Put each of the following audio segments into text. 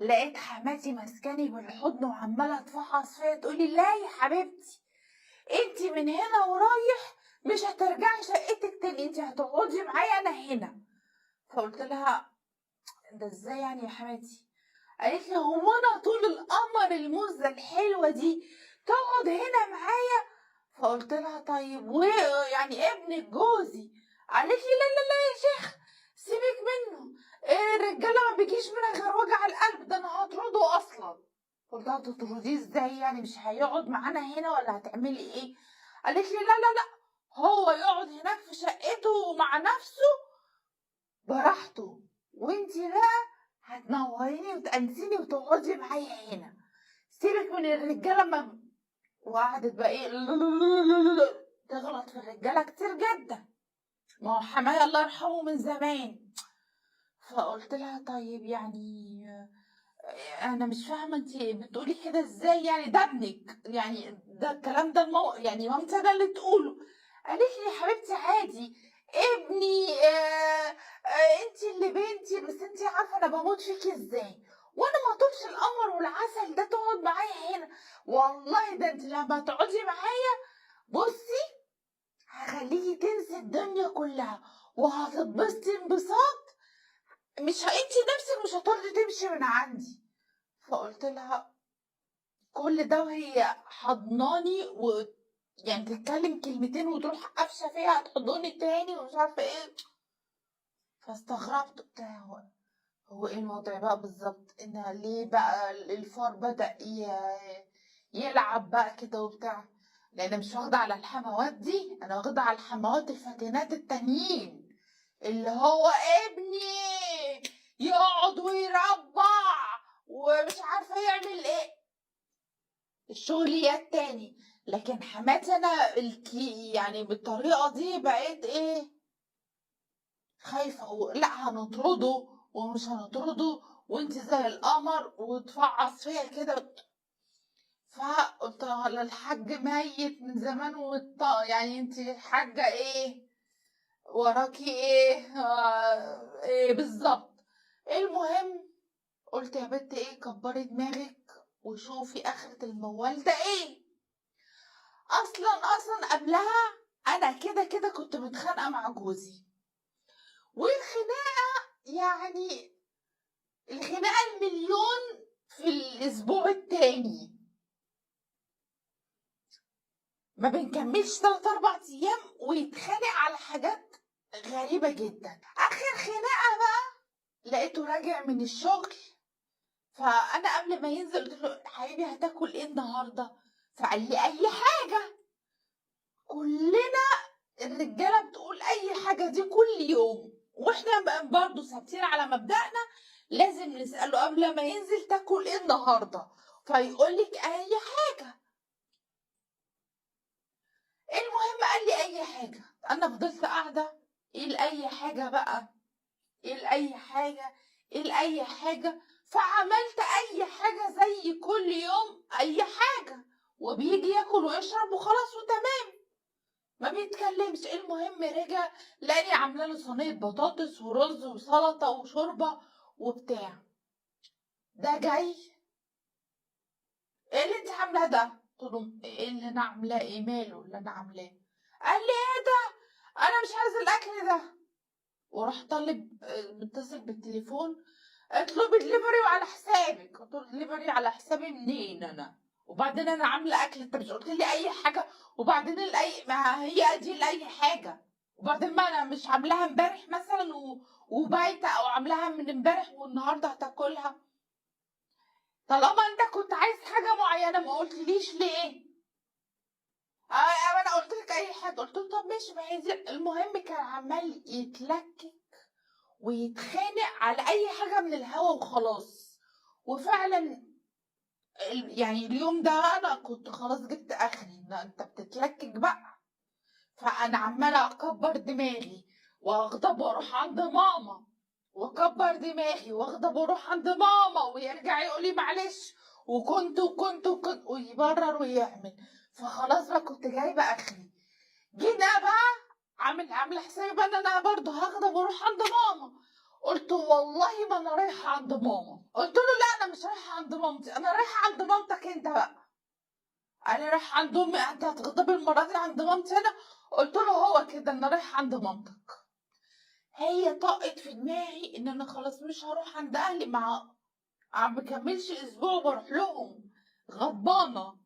لقيت حماتي ماسكاني بالحضن وعماله تفحص فيا، تقولي لا يا حبيبتي انتي من هنا ورايح مش هترجعي شقتك تاني، انتي هتقعدي معايا انا هنا. فقلت لها ده ازاي يعني يا حماتي؟ قالت لي هو انا طول القمر المزة الحلوة دي تقعد هنا معايا؟ فقلت لها طيب ويعني ابنك جوزي؟ قالت لي لا لا لا يا شيخ سيبك منه، الرجالة ما بيجيش منها غير وجع القلب، ده انا هطرده اصلا. قلت لها تطرديه ازاي يعني، مش هيقعد معانا هنا ولا هتعملي ايه؟ قالت لي لا لا لا، هو يقعد هناك في شقته ومع نفسه براحته، وانتي بقى هتنوريني وتأنسيني وتقعدي معايا هنا، سيبك من الرجالة. ما وقعدت بقى ايه تغلط في الرجالة كتير جدا، ما هو حماية الله يرحمه من زمان. فقلت لها طيب يعني انا مش فاهمه انت بتقولي كده ازاي، يعني ده ابنك، يعني ده الكلام ده يعني مامتي انا اللي تقوله. قالت لي يا حبيبتي عادي ابني، انت اللي بنتي، بس انت عارفه انا بموت فيكي ازاي، وانا ما طولش القمر والعسل ده تقعد معايا هنا، والله ده انت لما تقعدي معايا بصي هخليكي تنسي الدنيا كلها وهتتبسطي انبساط، مش انت نفسك مش هترضي تمشي من عندي. فقلت لها كل ده وهي حضناني و يعني تتكلم كلمتين وتروح قافشه فيها تحضني تاني ومش عارفه ايه. فاستغربت، قلت لها هو ايه الوضع بقى بالظبط، ان ليه بقى الفار بدأ يلعب بقى كده وبتاع، لان مش واخده على الحموات دي، انا واخده على الحموات الفاتنات التانيين اللي هو ابني يقعد ويربع ومش عارفه يعمل ايه، الشغليات تاني. لكن حماتي انا يعني بالطريقة دي بقيت ايه خايفة، لا هنطرده ومش هنطرده وانت زي القمر وتفعص فيها كده. فقلت لها الحاج ميت من زمان يعني انت حاجة ايه وراكي ايه ايه بالظبط. المهم قلت يا بنت ايه كبري دماغك وشوفي اخرة الموال ده ايه. اصلا قبلها انا كده كده كنت متخانقه مع جوزي، والخناقه يعني الخناقة المليون في الاسبوع التاني، ما بنكملش 3-4 ايام ويتخانق على حاجات غريبة جدا. اخر خناقه بقى لقيته راجع من الشغل، فانا قبل ما ينزل قلت له حبيبي هتاكل ايه النهارده؟ فقال لي اي حاجة. كلنا الرجالة بتقول اي حاجة دي كل يوم، واحنا برضه ثابتين على مبدأنا لازم نسأله قبل ما ينزل تاكل ايه النهارده، فيقول لك اي حاجة. المهم قال لي اي حاجة، انا فضلت قاعدة ايه لاي حاجة بقى، ايه لاي حاجة، ايه لاي حاجة، فعملت اي حاجة زي كل يوم اي حاجة، وبيجي ياكل ويشرب وخلاص وتمام، ما بيتكلمش. المهم رجع لاني عامله له صينية بطاطس ورز وسلطة وشوربه وبتاع. ده جاي ايه اللي انت عاملاه ده؟ قلت له ايه اللي انا عاملاه؟ ايه ماله اللي انا عاملاه؟ قال لي ايه ده؟ انا مش عايز الاكل ده. وراح طالب متصل بالتليفون اطلبي دليفري وعلى حسابك. قلت له دليفري على حسابي منين انا؟ وبعدين انا عامله اكل، انت مش قلت لي اي حاجة؟ وبعدين الاي ما هي دي لاي حاجة، وبعدين ما انا مش عاملاها امبارح مثلا وبايته، او عاملاها من امبارح والنهارده هتاكلها. طالما انت كنت عايز حاجة معينة ما قلتليش ليه؟ انا قلت لك اي حاجة. قلت له طب ماشي ما هي دي. المهم كان عمال يتلكك ويتخانق على اي حاجة من الهوا وخلاص. وفعلا يعني اليوم ده انا كنت خلاص جبت اخري، انت بتتلكك بقى. فانا عماله اكبر دماغي واغضب واروح عند ماما، واكبر دماغي واغضب واروح عند ماما، ويرجع يقول لي معلش وكنت وكنت وكنت، ويبرر ويعمل. فخلاص بقى كنت جايبه اخري. جينا بقى عامله حسابي بقى ان انا برضه هغضب واروح عند ماما. قلت والله ما انا رايحة عند ماما. قلت له لا انا مش عند مامتي، انا رايحة عند مامتك انت بقى. انا رايحة عند امي، انت هتغضبي المرة دي عند مامتي انا؟ قلت له هو كده، انا رايحة عند مامتك. هي طاقت في دماغي ان انا خلاص مش هروح عند اهلي، مع عم بكملش اسبوع وبروح لهم غضبانه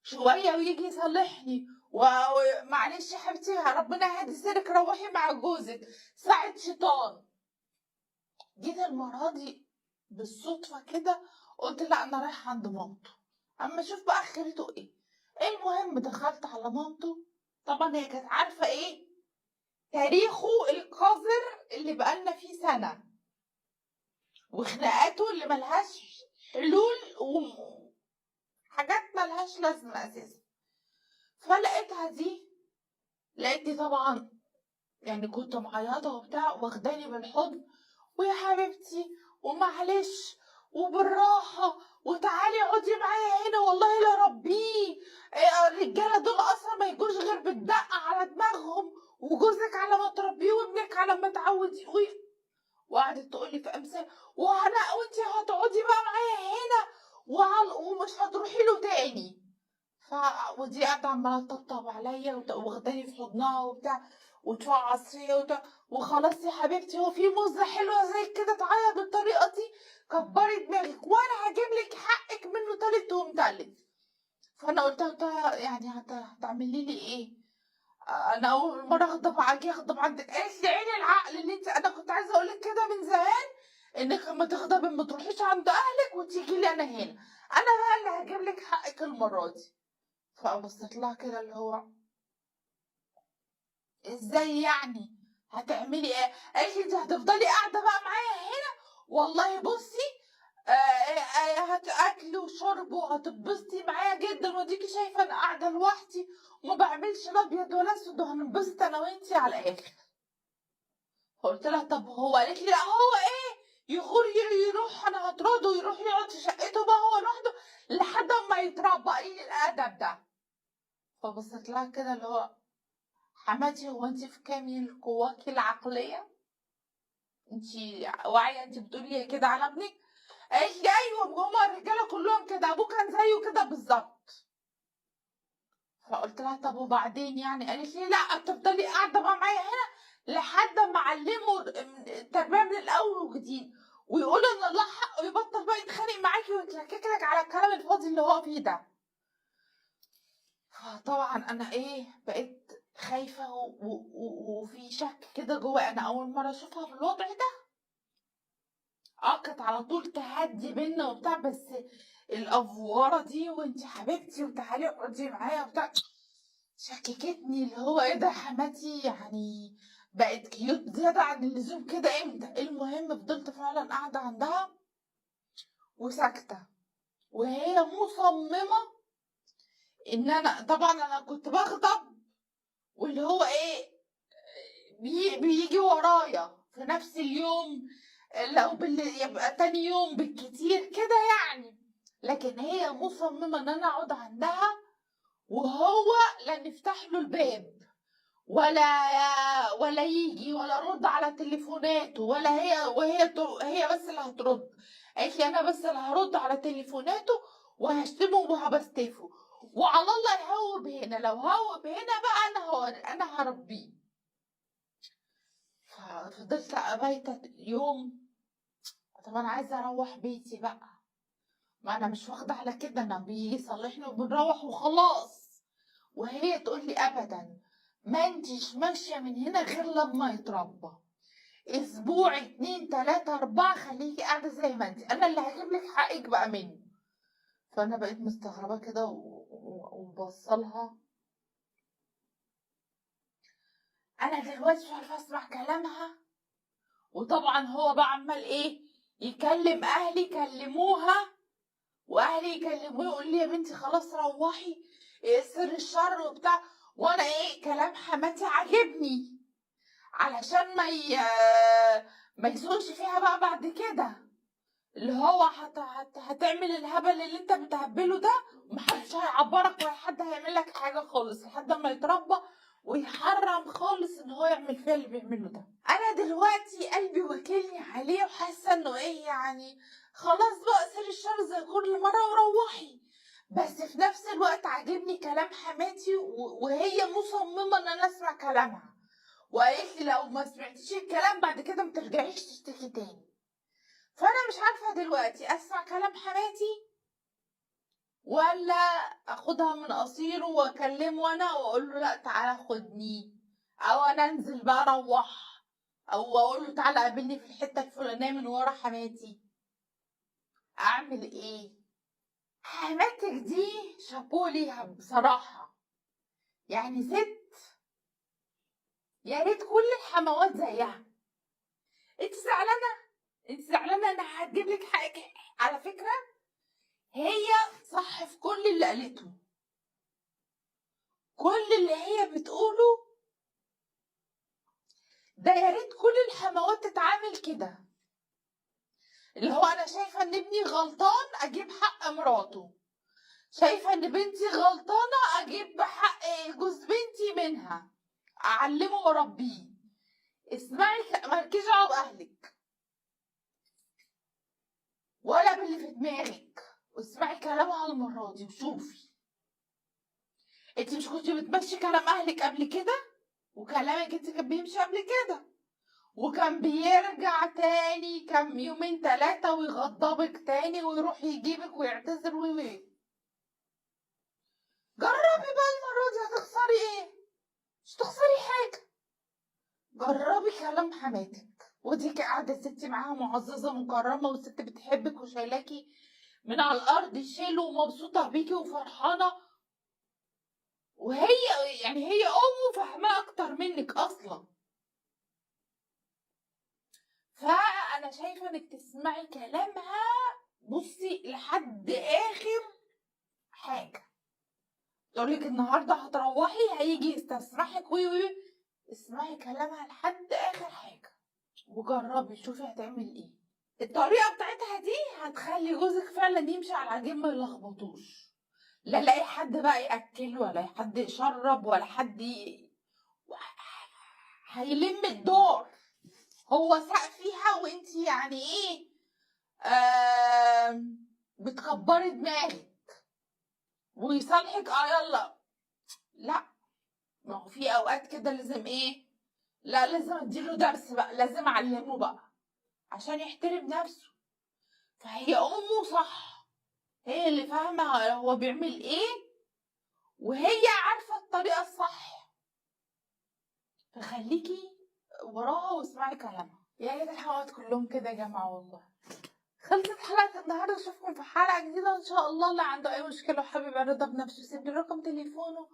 شوية ويجي يصالحني ومعلش يا حبيبتي ربنا يهدي سرك روحي مع جوزك، ساعة شيطان. جيت المرة دي بالصدفة كده قلت لا انا رايحة عند مامته اما اشوف بقى اخرته ايه. المهم دخلت على مامته، طبعا هي كانت عارفه ايه تاريخه القذر اللي بقالنا فيه سنة وخناقاته اللي ملهاش حلول وحاجات ملهاش لازمه اساسا. فلقيتها دي، لقيت دي طبعا يعني كنت معيطه وبتاع، واخداني بالحضن ويا حبيبتي ومعلش وبالراحه وتعالي اقعدي معايا هنا والله لا ربيه، الرجالة دول اصلا ما يجوش غير بالدقه على دماغهم، وجوزك على ما تربيه وابنك على ما تعوديه. وقعدت تقولي في امثال وهنا وانتي هتقعدي بقى معايا هنا ومش هتروحي له تاني. ودي قاعدة عماله تطبطب عليا واخداني في حضنها وبتاع وتفعص فيا وخلاص يا حبيبتي هو في موزة حلوة زي كده تعيط بالطريقة دي؟ كبري دماغك وانا هجيب لك حقك منه تالت ومتلت. فانا قلت لها يعني هتعملي لي ايه؟ انا اول مرة اغضب عليكي اغضب عندك. قالت لي عين العقل اللي انت، انا كنت عايزه اقول لك كده من زمان انك لما تغضبي ما تروحيش عند اهلك وتيجي لي انا هنا، انا بقى اللي هجيب لك حقك المرة دي. فبصيت لها كده اللي هو ازاي يعني هتعملي ايه؟ قالت لي انت هتفضلي قاعدة بقى معايا هنا والله بصي هتاكلي وشرب وهتتبسطي معايا جدا، واديكي شايفه انا قاعدة لوحدي وما بعملش لا ابيض ولا اسود وهننبسط انا وانتي على الاخر. فقلت لها طب هو؟ قالت لي لا هو ايه يغور يروح، انا هطرده يروح يقعد في شقته بقى هو لوحده لحد ما يتربى قليل الادب ده. فبصيت لها كده اللي هو حماتي هو انتي في كامل قواكي العقلية؟ انتي واعية انتي بتقولي كده على ابنك؟ قالت لي ايوه هما الرجالة كلهم كده، ابوه كان زيه كده بالظبط. فقلت لها طب وبعدين يعني؟ قالت لي لا تفضلي قاعدة بقى معايا هنا لحد ما اعلمه التربية من الاول وجديد ويقول ان الله حقه يبطل بقى يتخانق معاكي ويتلكك لك على الكلام الفاضي اللي هو فيه ده. فطبعا انا ايه بقيت خايفة وفي شك كده جوايا، انا اول مرة اشوفها في الوضع ده. كانت على طول تهدي بينا وبتاع، بس الافواره دي وانتي حبيبتي وتعالي اقعدي معايا وبتاع شككتني اللي هو ايه ده حماتي يعني بقت كيوت زيادة عن اللزوم كده امتى؟ المهم فضلت فعلا قاعدة عندها وساكته، وهي مصممه ان انا طبعا انا كنت بغضب واللي هو ايه بيجي ورايا في نفس اليوم لو يبقى تاني يوم بالكتير كده يعني، لكن هي مصممه ان انا اقعد عندها وهو لا نفتح له الباب ولا يجي ولا رد على تليفوناته ولا هي، وهي هي بس اللي هترد. قالت لي انا بس اللي هرد على تليفوناته وهشتمه وهبستفه وعلى الله يهوب هنا، لو هوب هنا بقى انا هربيه. ففضلت بايته يوم. طب انا عايزه اروح بيتي بقى، ما انا مش واخده على كده، انا بيجي يصلحني وبنروح وخلاص. وهي تقول لي ابدا ما انتيش ماشية من هنا غير لما يتربى، اسبوع 2 3 4 خليكي قاعدة زي ما انتي، انا اللي هجيب لك حقك بقى مني. فانا بقيت مستغربه كده وبصلها، انا دلوقتي مش عارفه اسمع كلامها. وطبعا هو بقى عمال ايه يكلم اهلي، كلموها واهلي يكلموه يقول لي يا بنتي خلاص روحي سر الشر وبتاع، وانا ايه كلام حماتي عاجبني علشان ما يسوقش فيها بقى بعد كده، اللي هو هتعمل الهبل اللي انت بتهبله ده ومحدش هيعبرك ولا حد هيعمل لك حاجة خالص لحد ما يتربى ويحرم خالص ان هو يعمل فيها اللي بيعمله ده. انا دلوقتي قلبي واكلني عليه وحاسه انه ايه يعني خلاص بقى سر الشر زي كل مرة وروحي. بس في نفس الوقت عاجبني كلام حماتي، وهي مصممه ان انا اسمع كلامها، وقالت لي لو ما سمعتيش الكلام بعد كده ما ترجعيش تشتكي تاني. فانا مش عارفه دلوقتي اسمع كلام حماتي ولا اخدها من قصيرة واكلمه انا واقول له لا تعالى خدني، او انا انزل بقى اروح، او اقول له تعالى قابلني في الحتة الفلانية من ورا حماتي. اعمل ايه؟ حماتك دي شابوه ليها بصراحة، يعني ست يا ريت كل الحموات زيها. انت زعلانة، انت زعلانة انا هتجيب لك حقك. على فكرة هي صح في كل اللي قالته، كل اللي هي بتقوله ده يا ريت كل الحموات تتعامل كده، اللي هو انا شايفه ان ابني غلطان اجيب حق مراته، شايفه ان بنتي غلطانة اجيب حق جوز بنتي منها، اعلمه واربيه. اسمعي، مالكيش دعوه باهلك ولا باللي في دماغك، واسمعي كلامها المرة دي وشوفي. انت مش كنتي بتمشي كلام اهلك قبل كده؟ وكلامك انت كان بيمشي قبل كده، وكان بيرجع تاني كم يومين تلاتة ويغضبك تاني ويروح يجيبك ويعتذر وي. جربي بقى المرة دي، هتخسري ايه؟ مش تخسري حاجة. جربي كلام حماتك، وديكي قاعدة ستي معاها معززة مكرمة، والست بتحبك وشايلاكي من على الأرض شيل، ومبسوطة بيكي وفرحانة، وهي يعني هي أمه فاهمة أكتر منك أصلا. فأنا شايفة إنك تسمعي كلامها بصي لحد آخر حاجة. تقولك النهاردة هتروحي هيجي يستسرحك وي وي، اسمعي كلامها لحد آخر حاجة وجربي شوفي هتعمل ايه. الطريقة بتاعتها دي هتخلي جوزك فعلا يمشي على العجين ما يلخبطوش، لا لاقي حد بقى يأكل ولا حد يشرب ولا حد هيلم الدور. هو ساق فيها وانتي يعني ايه بتكبري دماغك ويصالحك يلا. لا، ما هو في اوقات كده لازم ايه، لا لازم اديله درس بقى، لازم اعلمه بقى عشان يحترم نفسه. فهي امه صح، هي اللي فاهمه هو بيعمل ايه، وهي عارفه الطريقة الصح، فخليكي وراها واسمعي كلامها. يا ريت الحلقات كلهم كده يا جماعة. والله خلصت حلقة النهارده، اشوفكم في حلقة جديدة ان شاء الله. اللي عنده اي مشكلة وحابب يعرضها بنفسه يسيب لي رقم تليفونه،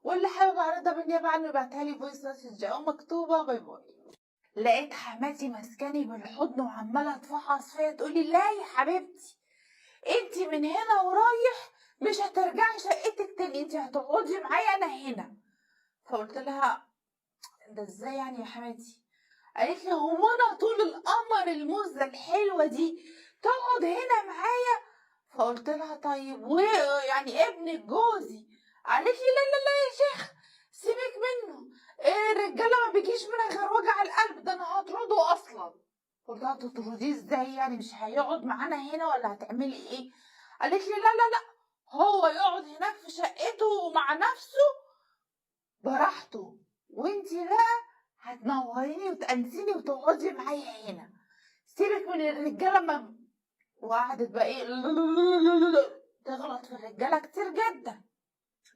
واللي حابب اعرضها بالنيابة عنه يبعتها لي voice message او مكتوبة. bye bye. لقيت حماتي ماسكاني بالحضن وعماله تفحص فيا، تقولي لا يا حبيبتي انت من هنا ورايح مش هترجعي شقتك تاني، انت هتقعدي معايا انا هنا. فقلت لها ده ازاي يعني يا حماتي؟ قالت لي هو انا طول القمر المزة الحلوة دي تقعد هنا معايا؟ فقلت لها طيب ويعني ابنك جوزي؟ قالت لي لا لا لا يا شيخ سيبك منه، الرجالة ما بيجيش منها غير وجع القلب، ده انا هطرده اصلا. قلت لها تطرديه ازاي يعني، مش هيقعد معانا هنا ولا هتعملي ايه؟ قالت لي لا لا لا، هو يقعد هناك في شقته ومع نفسه براحته، وانتي بقى هتنوريني وتأنسيني وتقعدي معايا هنا، سيبك من الرجالة. ما وقعدت بقى ايه تغلط في الرجالة كتير جدا،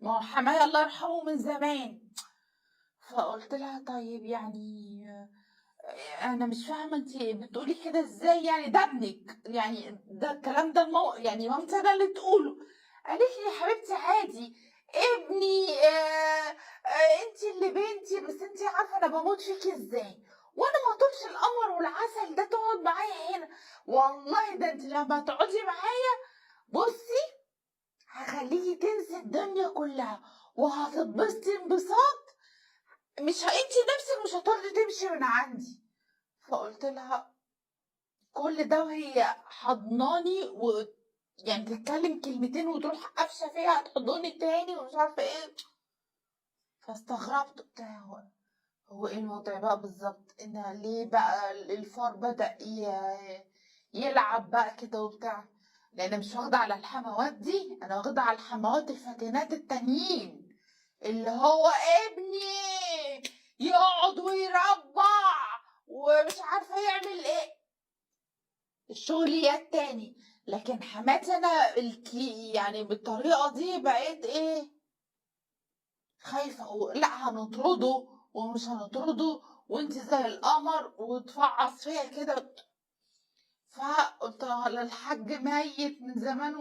ما هو حماية الله يرحمه من زمان. فقلت لها طيب يعني انا مش فاهمه انت بتقولي كده ازاي، يعني ده ابنك، يعني ده الكلام ده يعني مامتي انا اللي تقوله. قالت لي يا حبيبتي عادي ابني، انت اللي بنتي، بس انت عارفه انا بموت فيكي ازاي، وانا ما طولش القمر والعسل ده تقعد معايا هنا، والله ده انت لما تقعدي معايا بصي هخليكي تنسي الدنيا كلها وهتتبسطي انبساط، مش انت نفسك مش هترضي تمشي من عندي. فقلت لها كل ده وهي حضناني و يعني تتكلم كلمتين وتروح قفشه فيها تحضني تاني ومش عارفه ايه. فاستغربت، قلت لها هو ايه الوضع بقى بالظبط، ان ليه بقى الفار بدأ يلعب بقى كده وبتاع؟ لان مش واخده على الحموات دي، انا واخده على الحموات الفاتنات التانيين اللي هو ابني يقعد ويربع ومش عارفه يعمل ايه، الشغليات تاني. لكن حماتي انا يعني بالطريقة دي بقيت ايه، خايفة لا هنطرده ومش هنطرده وانت زي القمر وتفعص فيا كده. فقلت لها الحاج ميت من زمان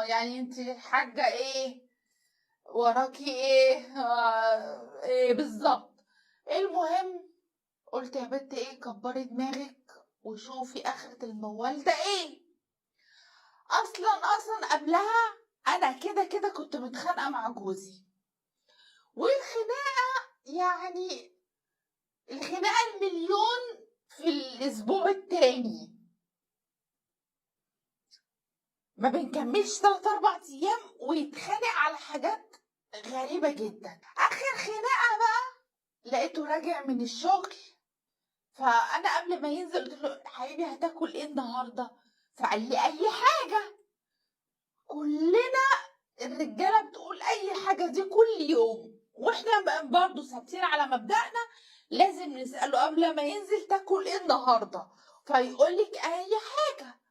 يعني انت حاجة ايه وراكي ايه ايه بالظبط. المهم قلت يا بنت ايه، كبري دماغك وشوفي اخرة الموال ده ايه. اصلا قبلها انا كده كده كنت متخانقة مع جوزي، والخناقة يعني الخناقة المليون في الاسبوع التاني، ما بنكملش 3-4 ايام ويتخانق على حاجات غريبة جدا. اخر خناقة بقى لقيته راجع من الشغل، فانا قبل ما ينزل قلت له حبيبي هتاكل ايه النهارده؟ فقال لي اي حاجة. كلنا الرجالة بتقول اي حاجة دي كل يوم، واحنا برضو ثابتين على مبدأنا لازم نسأله قبل ما ينزل تاكل ايه النهارده، فيقول لك اي حاجة.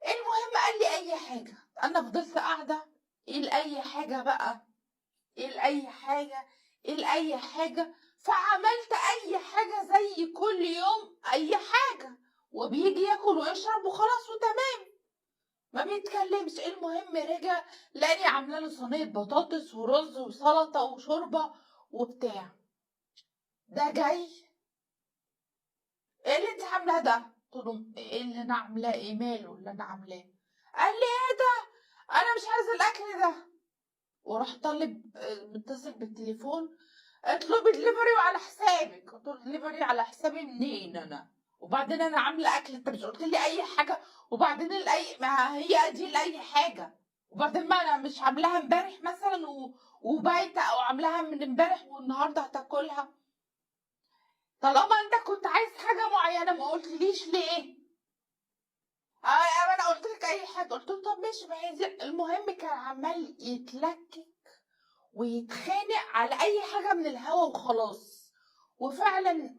المهم قال لي اي حاجة، انا فضلت قاعدة ايه لاي حاجة بقى، ايه لاي حاجة، ايه لاي حاجة، فعملت اي حاجة زي كل يوم اي حاجة، وبيجي ياكل ويشرب وخلاص وتمام، ما بيتكلمش. المهم رجع لاني عامله له صينية بطاطس ورز وسلطة وشوربه وبتاع. ده جاي ايه اللي انت عاملاه ده؟ قلت له ايه اللي انا عاملاه؟ ايه ماله اللي انا عاملاه؟ قال لي ايه ده؟ انا مش عايزه الاكل ده. وراح طالب متصل بالتليفون، اطلبي دليفري وعلى حسابك. قلت له دليفري على حسابي منين انا؟ وبعدين انا عامله اكل، انت مش قلت لي اي حاجة؟ وبعدين الاي ما هي دي لاي حاجة، وبعدين ما انا مش عاملاها امبارح مثلا وبايته، او عاملاها من امبارح والنهارده هتاكلها. طالما انت كنت عايز حاجة معينة ما قلتليش ليه؟ انا قلت لك اي حاجة. قلت له طب ماشي ما هي دي. المهم كان عمال يتلكك ويتخانق على اي حاجة من الهوا وخلاص. وفعلا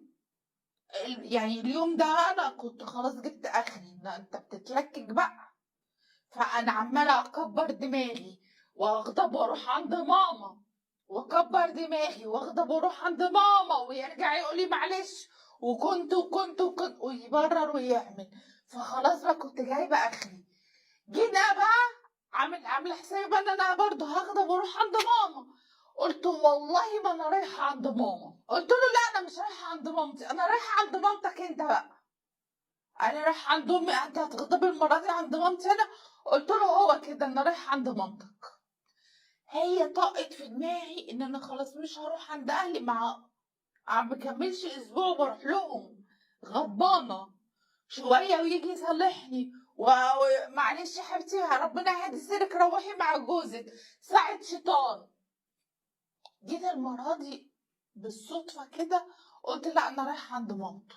يعني اليوم ده انا كنت خلاص جبت اخري، انت بتتلكك بقى. فانا عماله اكبر دماغي واغضب واروح عند ماما، واكبر دماغي واغضب واروح عند ماما، ويرجع يقول لي معلش وكنت وكنت وكنت، ويبرر ويعمل. فخلاص بقى كنت جايبه اخري. جينا بقى عامله حسابي ان انا برضه هغضب واروح عند ماما. قلت والله ما انا رايحة عند ماما. قلت له لا انا مش رايحة عند مامتي، انا رايحة عند مامتك انت بقى. انا رايحة عند امي، انت هتغضبي المرة دي عند مامتي انا؟ قلت له هو كده، انا رايحة عند مامتك. هي طاقت في دماغي ان انا خلاص مش هروح عند اهلي، مع ما كملش اسبوع وبروح لهم غضبانه شوية ويجي يصالحني ومعلش يا حبيبتي ربنا يهدي سيرك روحي مع جوزك، ساعة شيطان. جيت المرة دي بالصدفة كده قلت لا انا رايحة عند مامته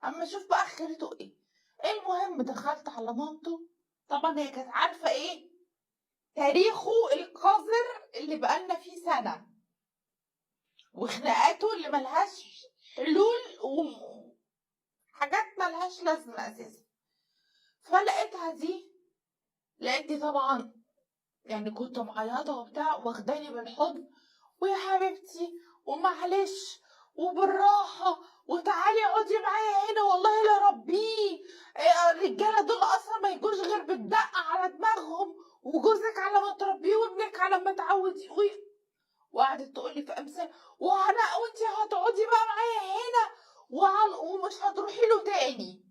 اما اشوف بقى اخرته ايه. المهم دخلت على مامته، طبعا هي كانت عارفه ايه تاريخه القذر اللي بقالنا فيه سنة وخناقاته اللي ملهاش حلول وحاجات ملهاش لازمه اساسا. فلقيتها دي، لقيت دي طبعا يعني كنت معيطه وبتاع، واخداني بالحضن ويا حبيبتي ومعلش وبالراحه وتعالي اقعدي معايا هنا والله لا ربيه، الرجالة دول اصلا ما يجوش غير بالدقه على دماغهم، وجوزك على ما تربيه وابنك على ما تعوديه. وقعدت تقولي في امثال، وانا وانتي هتقعدي بقى معايا هنا ومش هتروحي له تاني.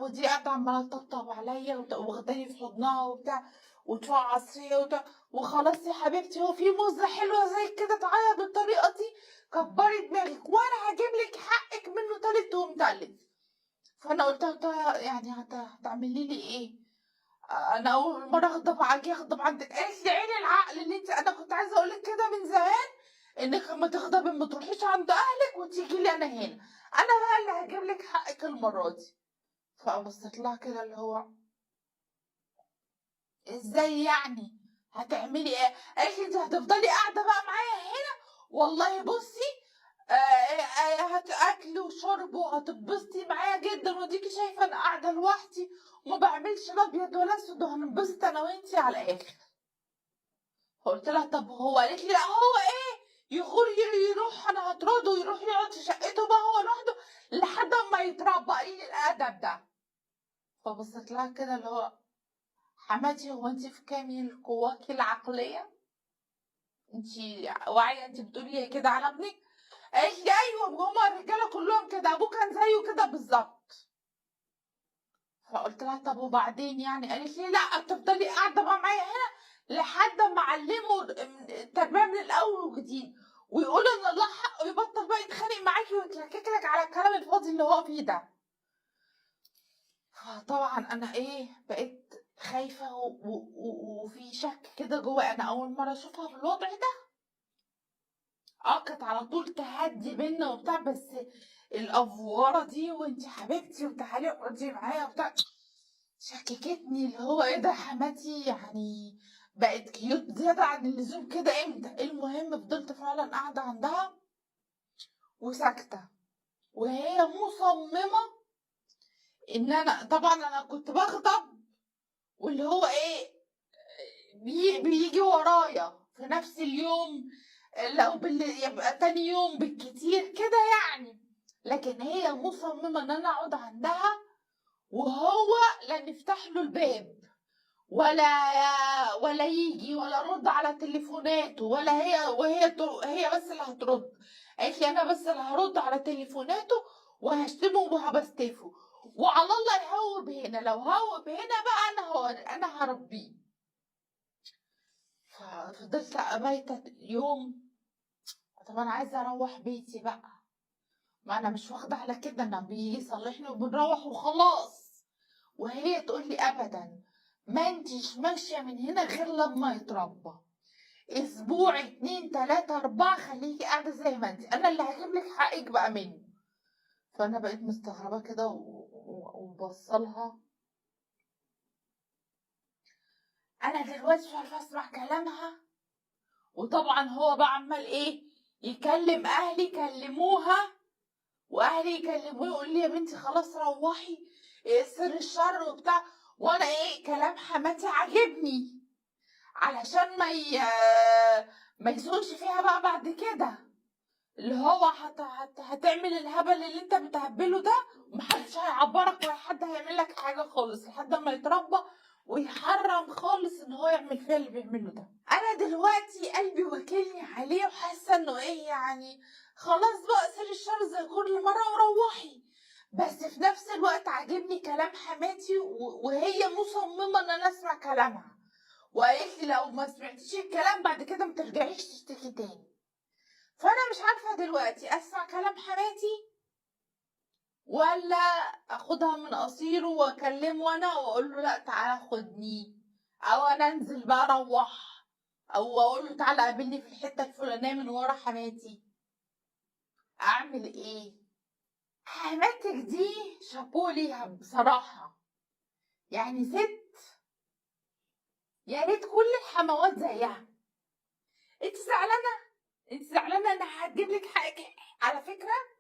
ودي قاعدة عماله تطبطب عليا واخداني في حضنها وبتاع وتفعص فيا وخلاص يا حبيبتي هو في موزة حلوة زي كده تعيط بالطريقة دي؟ كبري دماغك وانا هجيب لك حقك منه تالت ومتلت. فانا قلت لها يعني هتعملي لي ايه؟ انا اول مرة اغضب عليكي اغضب عندك. قالت لي عين العقل اللي انت، انا كنت عايزه اقول لك كده من زمان انك لما تغضبي ما تروحيش عند اهلك وتيجي لي انا هنا، انا بقى اللي هجيب لك حقك المرة دي. فبصيت لها كده اللي هو ازاي يعني هتعملي ايه؟ قالت لي انت هتفضلي قاعدة بقى معايا هنا، والله بصي هتاكلي وشرب وهتتبسطي معايا جدا، واديكي شايفه انا قاعدة لوحدي وما بعملش لا ابيض ولا اسود، وهننبسط انا وانتي على الاخر. فقلت لها طب هو؟ قالت لي لا هو ايه يغور يروح، انا هطرده ويروح يقعد في شقته بقى هو لوحده لحد ما يتربى قليل الادب ده. فبصيت لها كده اللي هو حماتي هو انت في كامل قواكي العقلية؟ انت واعية انت بتقولي كده على ابنك؟ قالت لي ايوه هما الرجالة كلهم كده، ابوه كان زيه كده بالظبط. فقلت لها طب وبعدين يعني؟ قالت لي لا بتفضلي قاعدة بقى معايا هنا لحد ما اعلمه التربية من الاول وجديد، ويقول ان الله حقه يبطل بقى يتخانق معاكي ويتلكك لك على الكلام الفاضي اللي هو فيه ده. فطبعا انا ايه بقيت خايفة وفي شك كده جوايا، انا اول مرة اشوفها في الوضع ده. كانت على طول تهدي بينا وبتاع، بس الافواره دي وانتي حبيبتي وتعالي اقعدي معايا وبتاع شككتني، اللي هو ايه ده حماتي يعني بقت كيوت زيادة عن اللزوم كده امتى؟ المهم فضلت فعلا قاعدة عندها وساكته، وهي مصممه ان انا طبعا انا كنت بغضب، واللي هو ايه بيجي ورايا في نفس اليوم، لو يبقى تاني يوم بالكتير كده يعني، لكن هي مصممة ان انا اقعد عندها وهو لا نفتح له الباب ولا يجي ولا رد على تليفوناته، ولا هي وهي هي بس اللي هترد. قالت لي انا بس اللي هرد على تليفوناته وهشتمه وهبستفه، وعلى الله يهوب هنا، لو هوب هنا بقى انا هربيه. ففضلت بايته يوم. طب انا عايزه اروح بيتي بقى، ما انا مش واخده على كده، انا بيجي يصالحني وبنروح وخلاص. وهي تقول لي ابدا ما انتيش ماشية من هنا غير لما يتربى، اسبوع 2 3 4 خليكي قاعدة زي ما انتي، انا اللي هجيب لك حقك بقى منه. فانا بقيت مستغربه كده وبصلها، انا دلوقتي مش عارفه اسمع كلامها. وطبعا هو بقى عمال ايه يكلم اهلي، كلموها واهلي يكلموه يقول لي يا بنتي خلاص روحي سر الشر وبتاع، وانا ايه كلام حماتي عاجبني علشان ما يزولش فيها بقى بعد كده، اللي هو هتعمل الهبل اللي انت بتهبله ده ومحدش هيعبرك ولا حد هيعمل لك حاجة خالص لحد ما يتربى ويحرم خالص ان هو يعمل فيها اللي بيعمله ده. انا دلوقتي قلبي واكلني عليه وحاسه انه ايه يعني خلاص بقى سر الشر زي كل مرة وروحي، بس في نفس الوقت عاجبني كلام حماتي وهي مصممه ان انا اسمع كلامها، وقالت لي لو ما سمعتيش الكلام بعد كده ما ترجعيش تشتكي تاني. فانا مش عارفه دلوقتي اسمع كلام حماتي ولا اخدها من قصيرة واكلمه انا واقول له لا تعالى خدني، او انا انزل بقى اروح، او اقول له تعالى قابلني في الحتة الفلانية من ورا حماتي. اعمل ايه؟ حماتك دي شابوه ليها بصراحة، يعني ست يا ريت كل الحموات زيها. انت زعلانة؟ انت زعلانة انا هتجيب لك حقك. على فكرة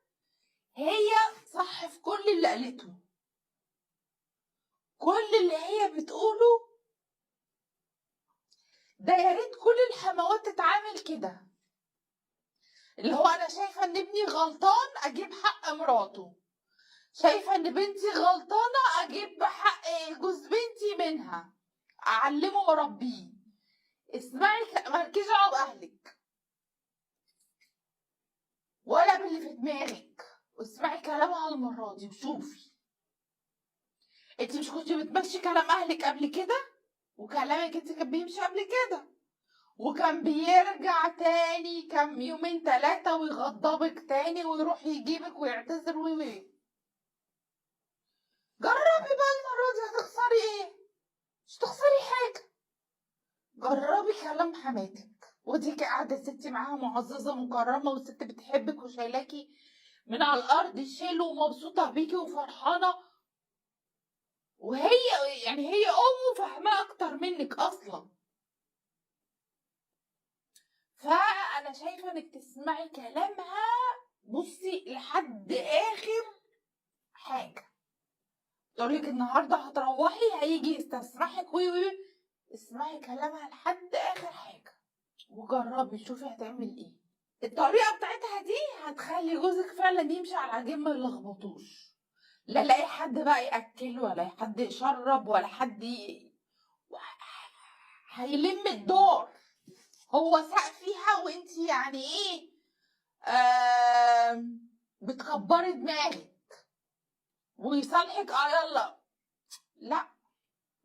هي صح في كل اللي قالته، كل اللي هي بتقوله ده يا ريت كل الحموات تتعامل كده، اللي هو انا شايفه ان ابني غلطان اجيب حق مراته، شايفه ان بنتي غلطانة اجيب حق جوز بنتي منها، اعلمه واربيه. اسمعي مالكيش دعوه باهلك ولا باللي في دماغك، واسمعي كلامها المرة دي وشوفي. انت مش كنتي بتمشي كلام اهلك قبل كده؟ وكلامك انت كان بيمشي قبل كده، وكان بيرجع تاني كم يومين 3 ويغضبك تاني ويروح يجيبك ويعتذر وي. جربي بقى المرة دي، هتخسري ايه؟ مش تخسري حاجة. جربي كلام حماتك، وديكي قاعدة ستي معاها معززة مكرمة، والست بتحبك وشايلاكي من على الارض شيل ومبسوطة بيكي وفرحانة. وهي يعني هي امه فاهماه اكتر منك اصلا. فانا شايفه انك تسمعي كلامها بصي لحد اخر حاجة. تقولك النهارده هتروحي هيجي يستسمحك وي وي، اسمعي كلامها لحد اخر حاجة وجربي شوفي هتعمل ايه. الطريقة بتاعتها دي هتخلي جوزك فعلا يمشي على العجين ما يلخبطوش، لا لاقي حد بقى ياكل ولا حد يشرب ولا حد هيلم الدور. هو ساق فيها وانتي يعني ايه بتكبري دماغك ويصالحك يلا. لا،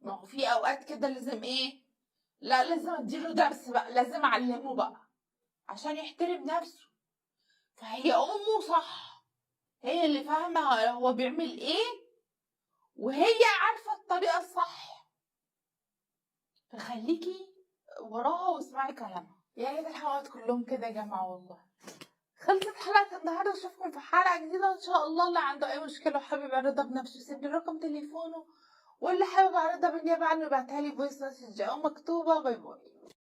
ما هو في اوقات كده لازم ايه، لا لازم اديله درس بقى، لازم اعلمه بقى عشان يحترم نفسه. فهي امه صح، هي اللي فاهمه هو بيعمل ايه وهي عارفه الطريقة الصح، فخليكي وراها واسمعي كلامها. يا ريت الحلقات كلهم كده يا جماعة. والله خلصت حلقة النهارده، اشوفكم في حلقة جديدة ان شاء الله. اللي عنده اي مشكلة وحابب يعرضها بنفسه يسيب لي رقم تليفونه، واللي حابب اعرضها بالنيابة عنه يبعتها لي voice message او مكتوبة. bye bye.